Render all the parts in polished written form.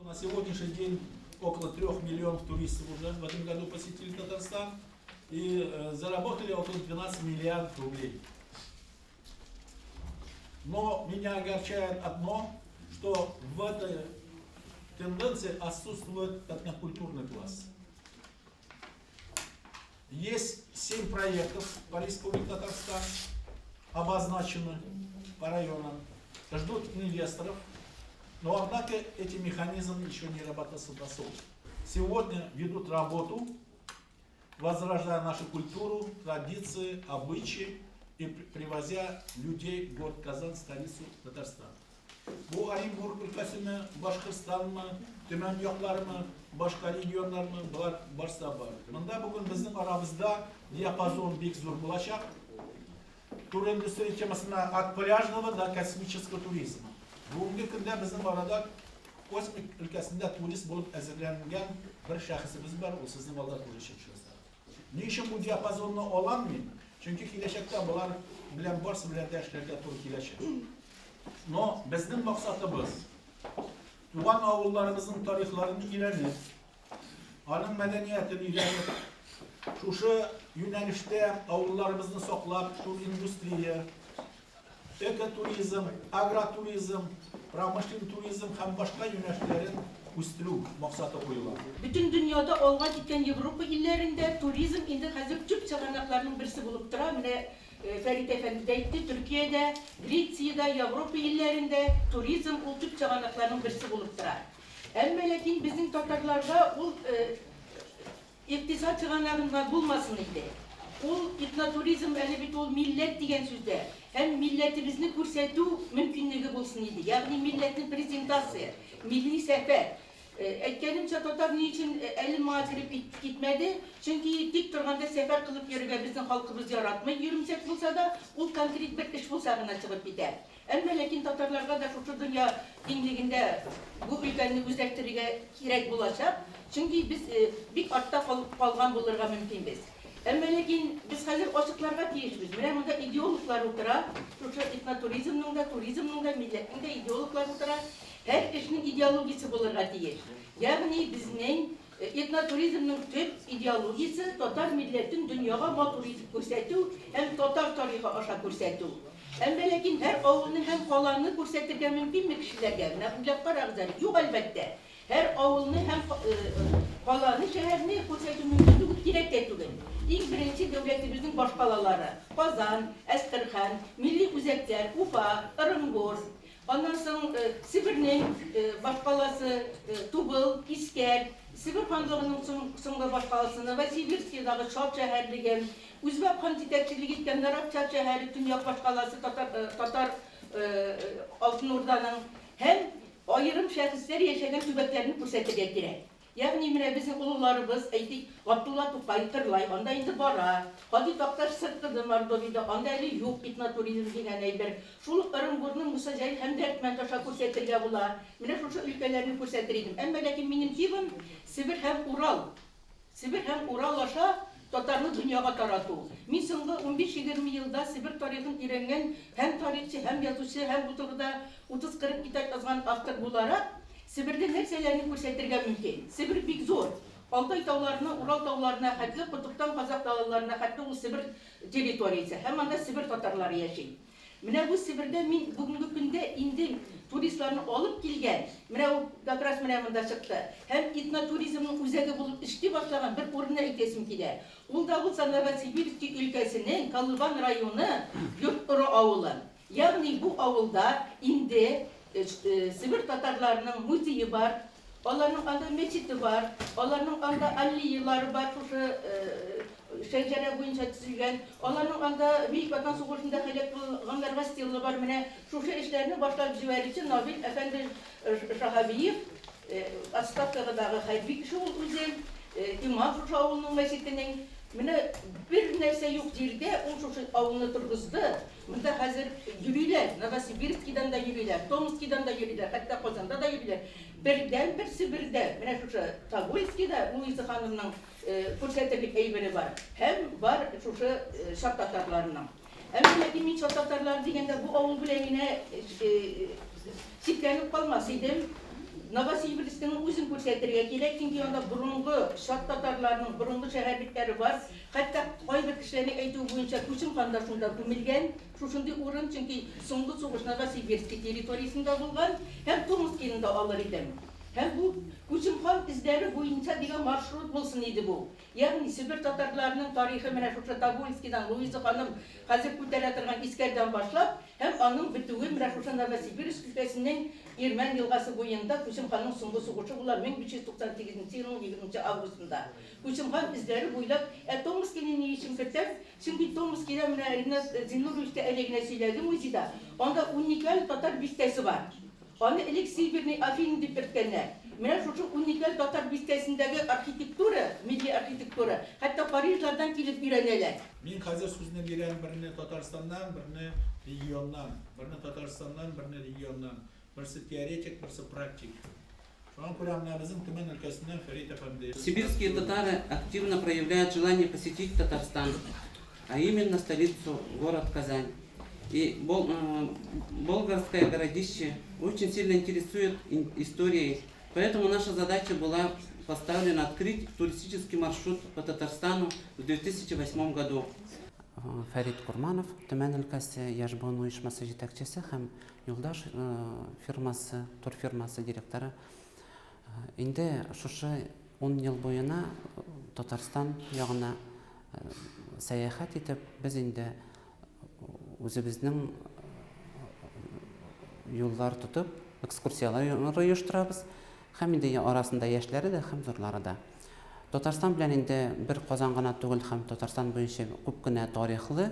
На сегодняшний день около 3 миллионов туристов уже в этом году посетили Татарстан и заработали около 12 миллиардов рублей. Но меня огорчает одно, что в этой тенденции отсутствует этнокультурный класс. Есть 7 проектов по Республике Татарстан, обозначены по районам, ждут инвесторов, но однако эти механизмы еще не работоспособны. Сегодня ведут работу, возрождая нашу культуру, традиции, обычаи и привозя людей в город Казань, столицу Татарстана. Бу Оренбург өлкәсеме, Башкортстанмы, Төмән якларымы, башка регионнармы, болар барсы да бар. Монда бүген безнең арабызда диапазон бик зур булачак. Туриндустрия темасына от пляжного до космического туризма. Бүгенге көндә безнең арада космик өлкәсендә турист булып әзерләнгән бер шәхесебез бар, ул сезнең алда тоже чыгыш ясар. Ни өчен бу диапазонны алам мин? Чөнки киләчәктә болар белән барсы белән дә эшләргә туры киләчәк. Но безнең максатыбыз туган авылларыбызның тарихларын өйрәнеп, аның мәдәниятен өйрәнеп, шушы юнәлештә авылларыбызны саклап, туриндустрия, экотуризм, агротуризм, промышленный туризм һәм башка юнәлешләрен үстерү максаты куела. Бөтен дөньяда алга киткән Европа илләрендә туризм инде хәзер төп чыганакларның берсе булып тора. Менә Фәрит әфәнде дә әйтте, Төркиядә, Грециядә, Европа илләрендә туризм ул төп чыганакларның берсе булып тора. Әмма ләкин безнең татарларга ул Икътисад чыганагы гына булмасын иде. Ул этнотуризм әле бит ул милләт дигән сүз дә һәм милләтебезне күрсәтү мөмкинлеге булсын иде. Ягъни милләтне презентация, милли сәфәр. Әйткәнемчә, татар ни өчен әле моңа кереп китмәде? Чөнки тик торганда сәфәр кылып йөрергә безнең халкыбыз яратмый, йөремсәк булса да, ул конкрет бер эш булса гына чыгып китә. Әмма ләкин татарларга да шушы дөнья киңлегендә бу өлкәне үзләштерергә кирәк булачак, чөнки без бик артта калып калган булырга мөмкинбез. Әмма ләкин без хәзер ачыкларга тиешбез. Менә монда идеологлар утыра, шушы этнотуризмның да, туризмның да, милләтнең дә идеологлары утыра. Һәр эшнең идеологиясе булырга тиеш. Ягъни безнең Этнотуризмның төп идеологиясе, татар милләтен дөньяга матур итеп күрсәтү һәм татар тарихы аша күрсәтү. Әмма ләкин һәр авылны һәм каланы күрсәтергә мөмкинме кешеләргә? Менә уйлап карагыз әле. Юк, әлбәттә. Һәр авылны һәм каланы, шәһәрне күрсәтү мөмкин түгел, кирәк тә түгел. Иң беренче дәүләтебезнең башкалалары, Казан, Әстерхан, милли үзәкләр, Уфа, Ырынбур, Аннан соң Себернең башкаласы Тубыл, Искәр, Себер ханлыгының соңгы башкаласы Новосибирскидагы Чат шәһәрлеге, Үзбәк хан җитәкчелек иткән Нарафчат шәһәре, төньяк башкаласы татар, татар Алтын Урданың һәм аерым шәхесләр яшәгән төбәкләрне күрсәтергә кирәк. Ягъни менә безнең олыларыбыз, әйтик, Габдулла Тукай, Кырлай, анда инде бара. Һади Такташ Сырткыды Мордовиядә, анда әле юк этнотуризм дигән әйбер. Шул ук Ырынбурны Муса Җәлил һәм Дәрдмәнд аша күрсәтергә була. Менә шушы өлкәләрне күрсәтер идем. Әмма ләкин минем темам, Себер һәм Урал. Себер һәм Урал аша татарны дөньяга тарату. Мин соңгы унбиш-егерме елда Себер тарихын өйрәнгән һәм тарихчы, һәм язучы, һәм бу турыда утыз-кырык китап язган автор буларак, Себердә нәрсәләрне күрсәтергә мөмкин? Себер бик зур. Алтай тауларына, Урал тауларына хәтле, котыптан казакъ далаларына хәтле ул Себер территориясе һәм анда Себер татарлары яши. Менә бу Себердә мин бүгенге көндә инде туристларны алып килгән, менә ул как раз менә монда чыкты, һәм этнотуризмның үзәге булып эшли башлаган бер урынны әйтәсем килә. Ул да булса Новосибирски өлкәсенең Колыван районы Йорт-Оры авылы. Ягъни бу авылда инде Себер татарларының музее бар, аларның анда мәчете бар, аларның анда аллеялары бар, шушы шәҗәрә буенча төзелгән, аларның анда Бөек Ватан сугышында һәлак булганнарга стела бар. Менә шушы эшләрне башлап җибәрүче Навил әфәнде Шаһабиев, отставкадагы хәрби кеше ул үзе, имам шушы авылның мәчетенең. Менә бер нәрсә юк җирдә ул шушы авылны торгызды. Монда хәзер йөриләр, Новосибирскидан да йөриләр, Томскидан да йөриләр, хәтта Казанда да йөриләр. Бердәнбер Себердә, менә шушы Тобольскида Луиза ханымның күрсәтерлек әйбере бар һәм бар шушы чат татарларының. Әмма ләкин мин чат татарлары дигәндә бу авыл белән генә чикләнеп калмас идем. Новосибирскның үзен күрсәтергә кирәк, чөнки анда борынгы чат татарларының борынгы шәһәрлекләре бар. Хәтта кайбер кешеләрнең әйтүе буенча Күчем хан да шунда күмелгән. Шушындый урын, чөнки соңгы сугыш Новосибирски территориясендә булган. Һәм Томскийны да алыр идем. Һәм бу Күчем хан эзләре буенча дигән маршрут булсын иде бу. Ягъни Себер татарларының тарихы менә шушы Тобольскидан Луиза ханым хәзер күтәрә торган Искәрдән башлап һәм аның бетүе менә шушы Новосибирск өлкәсенең Ирмән елгасы буенда Күчем ханның соңгы сугышы була 1598 нче елның 20 нче августында. Күчем хан эзләре буйлап, ә Томскийны ни өчен кертәм? Чөнки Томскийда менә Ринат Зиннурович та әле генә сөйләде музейда, анда уникаль татар бистәсе бар. Аны элек Северный Афины дип йөрткәннәр. Менә шушы уникаль татар бистәсендәге архитектура, милли архитектура, хәтта Парижлардан килеп өйрәнәләр. Мин хәзер сүзне бирәм берне Татарстаннан, берне регионнан, берне Татарстаннан, берне регионнан. Берсе теоретик, берсе практик. Шуңа күрә менә безнең Төмән өлкәсеннән Фәрит әфәнде. Сибирские татары активно проявляют желание посетить Татарстан, а именно столицу, город Казань. И Болгарское городище очень сильно интересует историей, поэтому наша задача была поставлена открыть туристический маршрут по Татарстану в 2008 году. Фәрит Курманов, Төмән өлкәсе Яшь буын оешмасы җитәкчесе һәм Юлдаш фирмасы, турфирмасы директоры. Инде шушы ун ел буена Татарстан ягына сәяхәт итеп, без инде үзебезнең юллар тотып, экскурсияләр оештырабыз. Һәм инде арасында яшьләре дә, һәм зурлары да. Татарстан белән инде бер Казан гына түгел, һәм Татарстан буенча күп кенә тарихлы,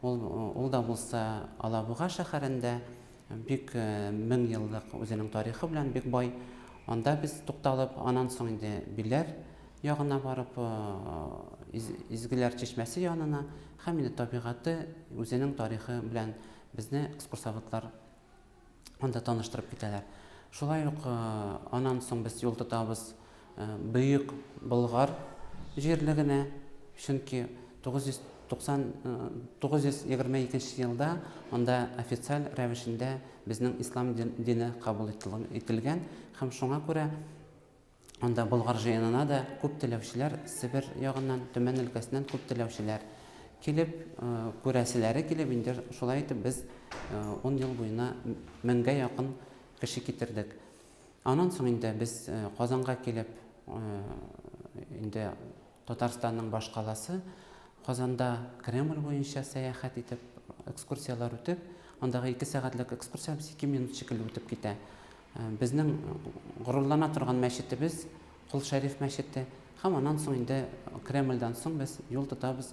ул, ул да булса Алабуга шәһәрендә бик 1000 еллык үзенең тарихы белән бик бай. Анда без тукталып, аннан соң инде Биләр ягына барып, Изгеләр чишмәсе янына һәм инде табигате үзенең тарихы белән безне экскурсоводлар анда таныштырып китәләр. Шулай ук аннан соң без юл тотабыз Бөек Болгар җирлегенә, чөнки 990 922 елда анда официаль рәвешендә безнең ислам дине кабул ителгән һәм шуңа күрә Анда Болгар җыенына да күп теләүчеләр, Себер ягыннан, Төмән өлкәсеннән күп теләүчеләр килеп, күрәселәре килеп, инде шулай итеп без ун ел буена меңгә якын кеше китердек. Аннан соң инде без Казанга килеп, инде Татарстанның башкаласы Казанда Кремль буенча сәяхәт итеп, экскурсияләр үтеп, андагы ике сәгатьлек экскурсиябез ике минут шикелле үтеп китә. Безнең горурлана торган мәчетебез, Кол Шәриф мәчете. Һәм аннан соң инде Кремльдән соң без юл тотабыз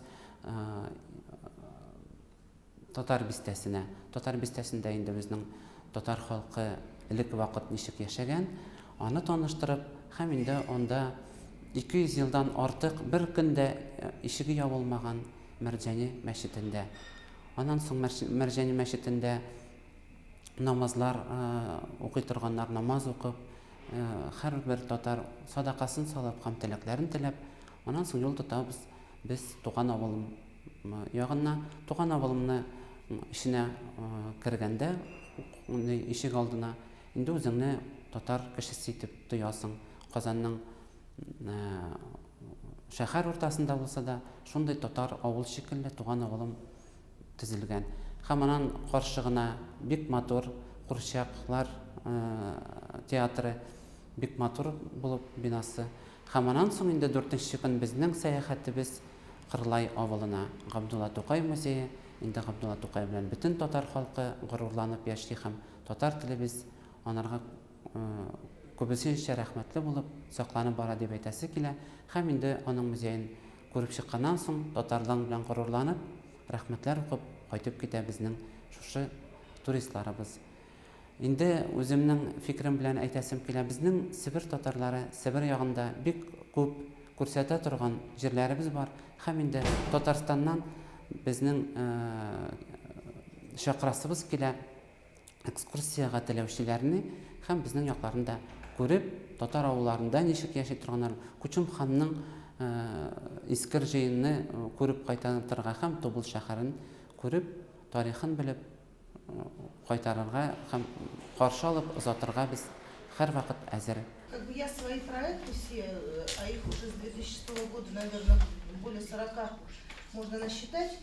Татар бистәсенә. Татар бистәсендә инде безнең татар халкы элек вакыт ничек яшәгән, аны таныштырып, һәм инде анда 200 елдан артык бер көн дә ишеге ябылмаган Мәрҗани мәчетендә. Аннан соң Мәрҗани мәчетендә намазлар укый торганнар намаз укып, һәрбер татар садакасын салып һәм теләкләрен теләп, аннан соң юл тотабыз без туган авылым ягына. Туган авылымны эченә кергәндә, ишек алдына, инде үзеңне татар кешесе итеп тоясың. Казанның шәһәр уртасында булса да, шундый татар авыл шикелле туган авылым төзелгән. Һәм аннан каршы гына бик матур курчаклар театры, бик матур булып бинасы. Һәм аннан соң инде дүртенче көн безнең сәяхәтебез Кырлай авылына, Габдулла Тукай музее. Инде Габдулла Тукай белән бөтен татар халкы горурланып яши һәм татар телебез анарга күбесенчә рәхмәтле булып сакланып бара дип әйтәсе килә. Һәм инде аның музеен Күреп чыкканнан соң, татарлыгың белән горурланып, рәхмәтләр укып кайтып китә безнең шушы туристларыбыз. Инде үземнең фикерем белән әйтәсем килә, безнең Себер татарлары Себер ягында бик күп күрсәтә торган җирләребез бар һәм инде Татарстаннан безнең чакырасыбыз килә. экскурсиягә теләүчеләрне һәм безнең якларны да күреп, татар авылларында ничек яши торганнар, Кучум ханның Искер җыенны күреп кайтарырга һәм Тубыл шәһәрен күреп, тарихын белеп кайтарырга һәм каршы алып озатырга без һәрвакыт әзер. Как бы я свои проекты все, а их уже с 2006 года, наверное, более 40 можно насчитать,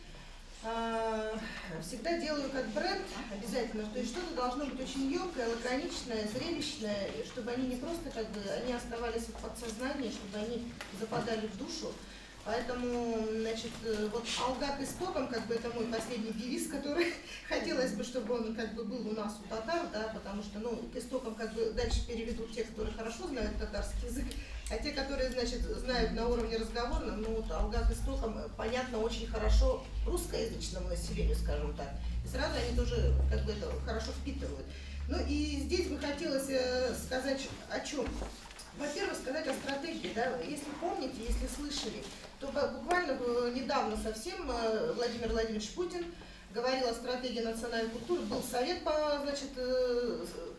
всегда делаю как бренд обязательно, то есть что-то должно быть очень емкое, лаконичное, зрелищное, чтобы они не просто как бы, они оставались в подсознании, чтобы они западали в душу. Поэтому, значит, вот «Алга к истокам», как бы это мой последний девиз, который хотелось бы, чтобы он как бы был у нас у татар, да, потому что, ну, к истокам как бы дальше переведут те, которые хорошо знают татарский язык, а те, которые, значит, знают на уровне разговорном, ну, вот «Алга к истокам» понятно очень хорошо русскоязычному населению, скажем так. И сразу они тоже как бы это хорошо впитывают. Ну и здесь бы хотелось сказать о чем. Во-первых, сказать о стратегии. Да? Если помните, если слышали, то буквально недавно совсем Владимир Владимирович Путин говорил о стратегии национальной культуры, был совет по, значит,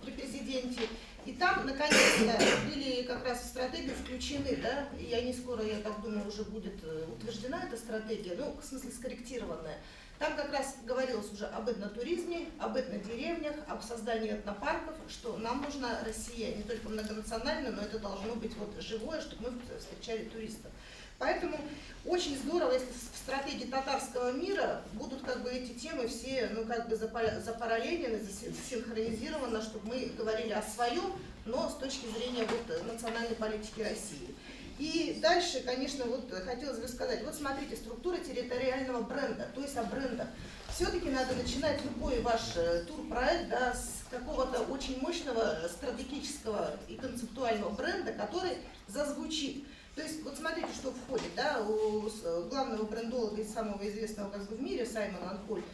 при президенте, и там, наконец-то, были как раз в стратегию включены, да, и они скоро, я так думаю, уже будет утверждена эта стратегия, ну, в смысле, скорректированная. Там как раз говорилось уже об этнотуризме, об этнодеревнях, об создании этнопарков, что нам нужна Россия не только многонациональная, но это должно быть вот живое, чтобы мы встречали туристов. Поэтому очень здорово, если в стратегии татарского мира будут как бы эти темы все, ну, как бы запараллелены, засинхронизированы, чтобы мы говорили о своем, но с точки зрения вот национальной политики России. И дальше, конечно, вот хотелось бы сказать, вот смотрите, структура территориального бренда, то есть о брендах. Все-таки надо начинать любой ваш турпроект, да, с какого-то очень мощного стратегического и концептуального бренда, который зазвучит. То есть, вот смотрите, что входит, да, у главного брендолога и самого известного как бы в мире Саймона Анхольт.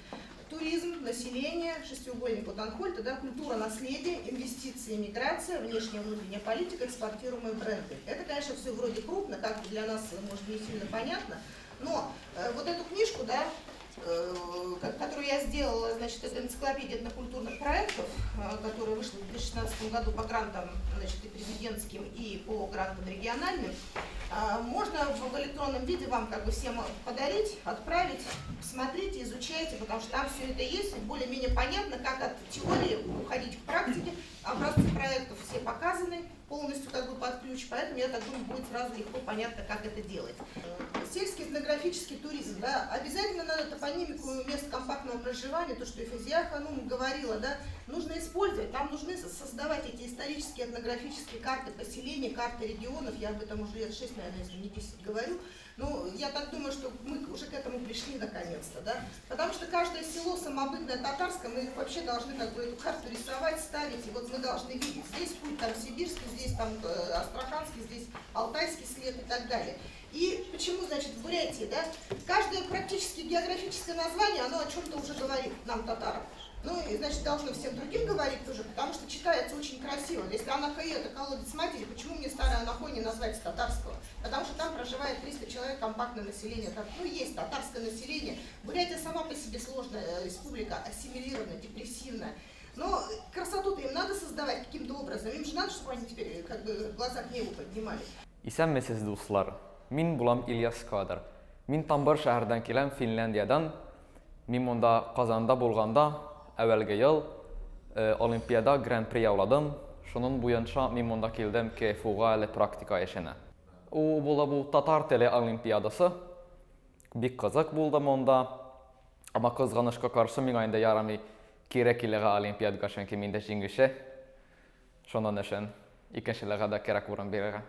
Туризм, население, шестиугольник от Анхольта, да, культура, наследие, инвестиции, миграция, внешняя и внутренняя политика, экспортируемые бренды. Это, конечно, все вроде крупно, как для нас, может, не сильно понятно, но вот эту книжку, да, которую я сделала, значит, это энциклопедия этнокультурных проектов, которая вышла в 2016 году по грантам, значит, и президентским, и по грантам региональным, можно в электронном виде вам как бы всем подарить, отправить, посмотрите, изучайте, потому что там все это есть, и более-менее понятно, как от теории уходить к практике, образцы проектов все показаны полностью как бы под ключ, поэтому, я так думаю, будет сразу легко понятно, как это делать. Сельский этнографический туризм, да, обязательно надо топонимику мест компактного проживания, то, что и Фазия Ханум говорила, да, нужно использовать, там нужны создавать эти исторические этнографические карты поселений, карты регионов, я об этом уже лет 6, наверное, если не 10 говорю, но я так думаю, что мы уже к этому пришли наконец-то, да, потому что каждое село самобытное татарское, мы вообще должны как бы эту карту рисовать, ставить, и вот мы должны видеть, здесь путь там сибирский, здесь там астраханский, здесь алтайский след и так далее. И почему, значит, в Бурятии, да, каждое практически географическое название, оно о чем-то уже говорит нам, татарам. Ну, и, значит, должно всем другим говорить тоже, потому что читается очень красиво. Если Анахой — это колодец матери, почему мне старый Анахой не назвать с татарского? Потому что там проживает 300 человек, компактное население. Там, ну, есть татарское население. Бурятия сама по себе сложная республика, ассимилированная, депрессивная. Но красоту-то им надо создавать каким-то образом. Им же надо, чтобы они теперь как бы глаза к небу поднимали. Исәнмесез, дуслар! Мин булам Ильяс Кадр. Мин Тамбыр шәһәрдән киләм, Финляндиядән. Мин монда Казанда булганда, әүвәлге ел Олимпиада Гран-при яуладым. Шунын буенча мин монда килдем КФУга әле практика эшенә. Ул була бу татар теле олимпиадасы. Бик кызык булды монда. Әмма кызганычка каршы миңа инде ярамый кире килергә олимпиадага, чөнки мин дә җиңүче. Шуннан өчен икенчеләргә дә кирәк урын бирергә.